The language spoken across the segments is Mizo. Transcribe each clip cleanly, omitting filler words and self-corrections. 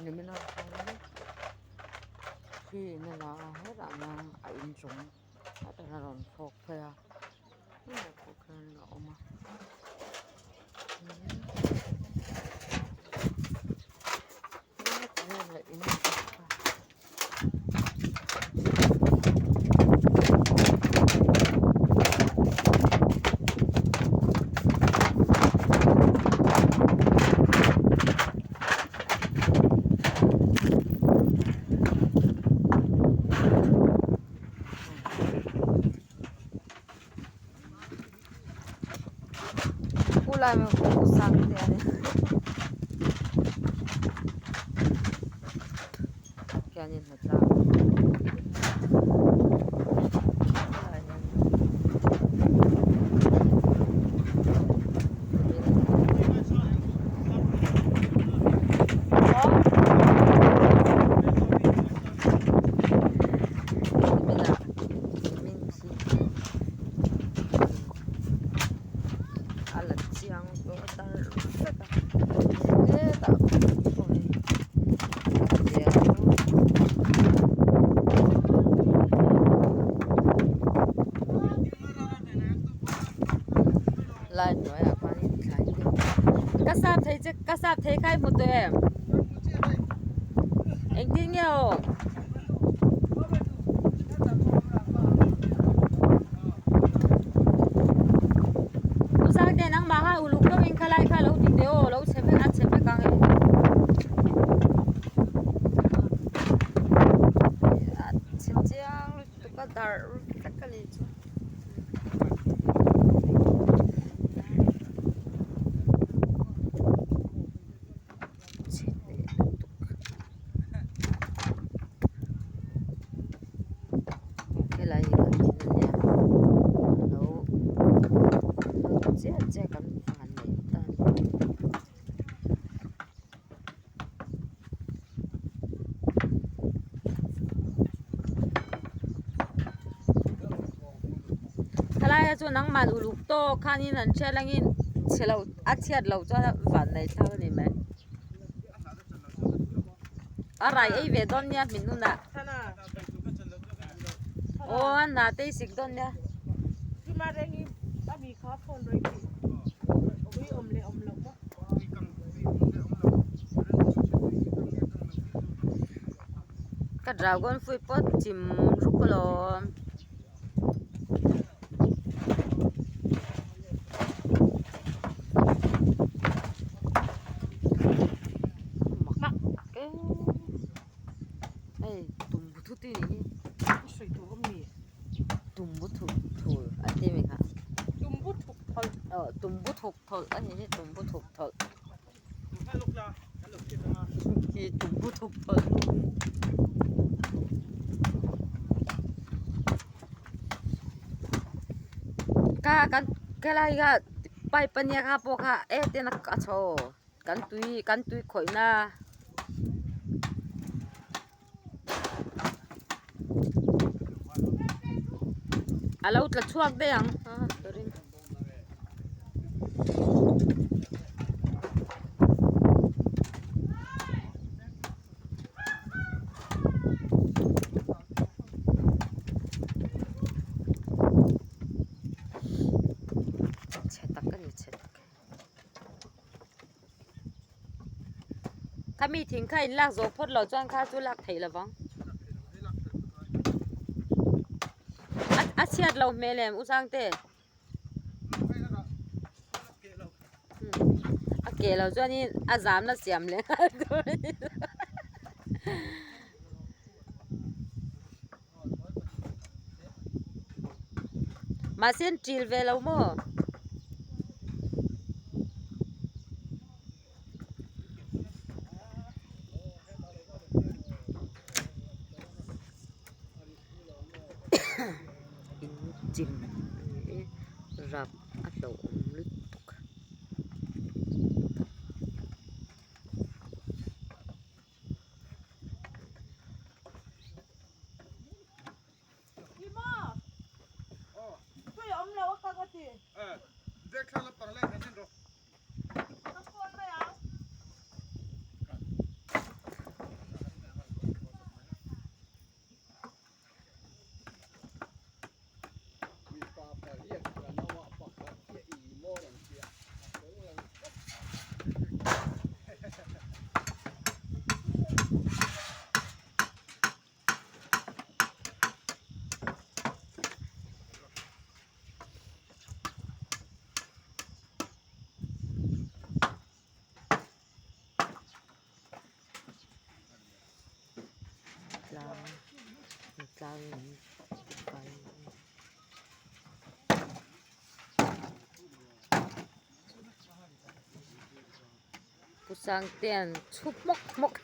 Nimin ah khan thli in a la a hetah hian a inchung hetah hian a rawn thlawk phei a helaiah pawh khian a awm a. Khianin hnatlang helaiah hian a la chiang tawh a tar vek a hetah pawh hei a chiang lai hnuaiah khuanin thlai te ka sap thei che ka sap thei kha i hmu tawh em engtin nge aw. U Sangte nangmah kha uluk deuhin khalai kha lo ti teh aw lo chhe vek a chhe vek ang e a chhe chiang lutuk a darh vek a nih chu. Chhe leh lutuk helai hi kan in ania alo lo chiah chiah kan van neih ta a ni. Khalaia chu nangmah uluk tawk khanin an hriat langin chhe loh a chhiat loh chuan a van nei thlak a ni mai. A rai ei ve dawn nia hmin hunah aw a hna te i sik dawn nia. Ka dragon fruit pawh chim ruk alawm. Mak e hei tumbu thut i nih hi tumbu thut thul a ti mi kha tumbu thuk thawlh aw tumbu thuk thawlh a nih hi tumbu thuk thawlh Khi tumbu thuk thawlh kha kan helai kha pipe ania kha pawh kha e ten a chho kan tui kan tui khawih na. A lo tla chhuak daih ang ka ring. Chhe tak a ni chhe tak. Khami thing kha in lak zawh phawt loh chuan kha chu lak theih lovang. A chhiat loh hmel em u Sangte? A keh loh chuanin a zamna siam leh nghal tur a ni. Mahse an ṭil ve lo maw? In chim a ni e rap a hlauhawm lutuk. tlang tlang in tifai a ni. Pu Sangtea'n chhu hmawk hmawk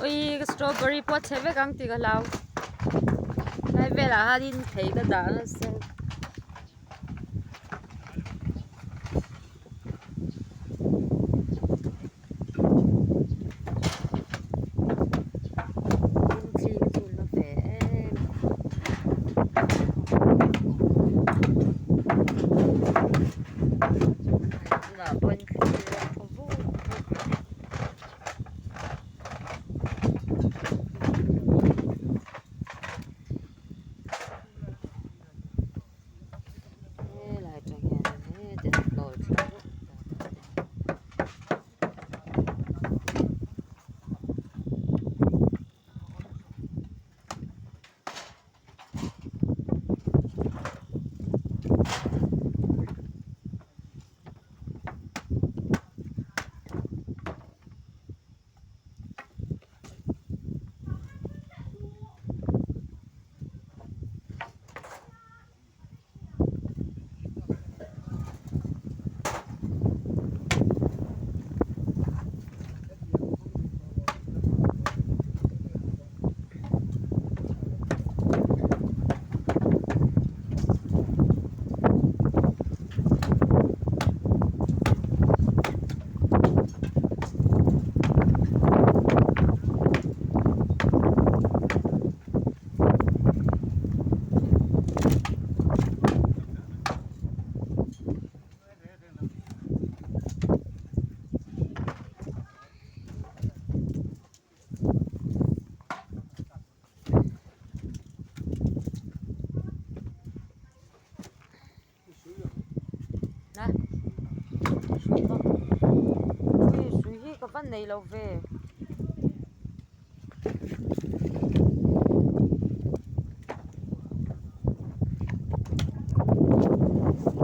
Ui ka strawberry pawh a chhe vek ang tih ka hlau helai velah hianin thei ka dah nasa. Thli ka chhun na ve em. Tunah pawhin thli a thaw vuk vuk mai. Helai atang hianin heti an hnawl thla vek Ui hi ka van nei lo ve.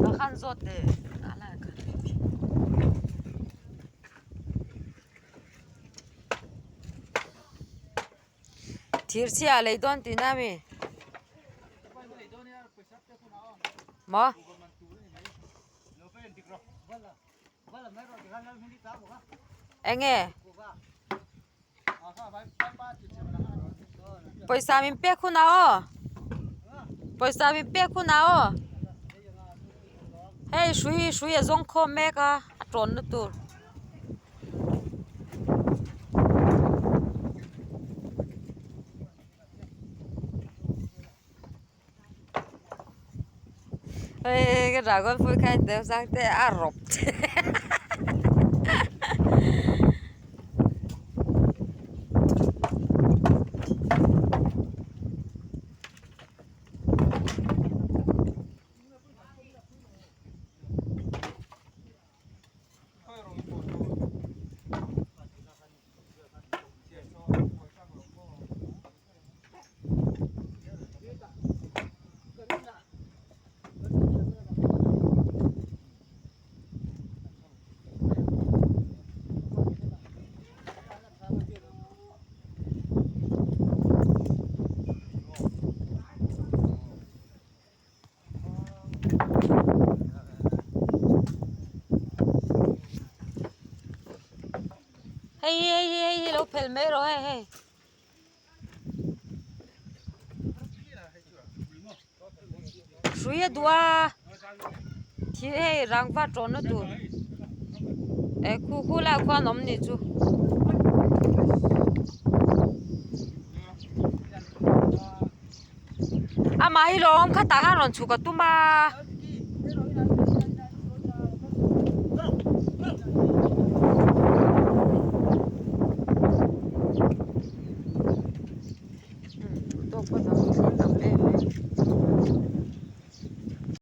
Ka khan zawt leh a lai kha. Thir chhia a lei dawn tihna a mi? Maw? Enge? Pawisa min pek hunah aw pawisa min pek hunah aw hei hrui hrui a zawng khawm mek a a tawnna tur. Hei ka dragon fruit kha en teh sang te a rawp che Hei hi hei hi hei hi lo phel mai rawh hei hei. Hrui a duh a thil hei rangva tawnna tur eh khu khu laiah khuan awm nih chu. Amah hi lawm khatah khan rawn chhuk a tum a.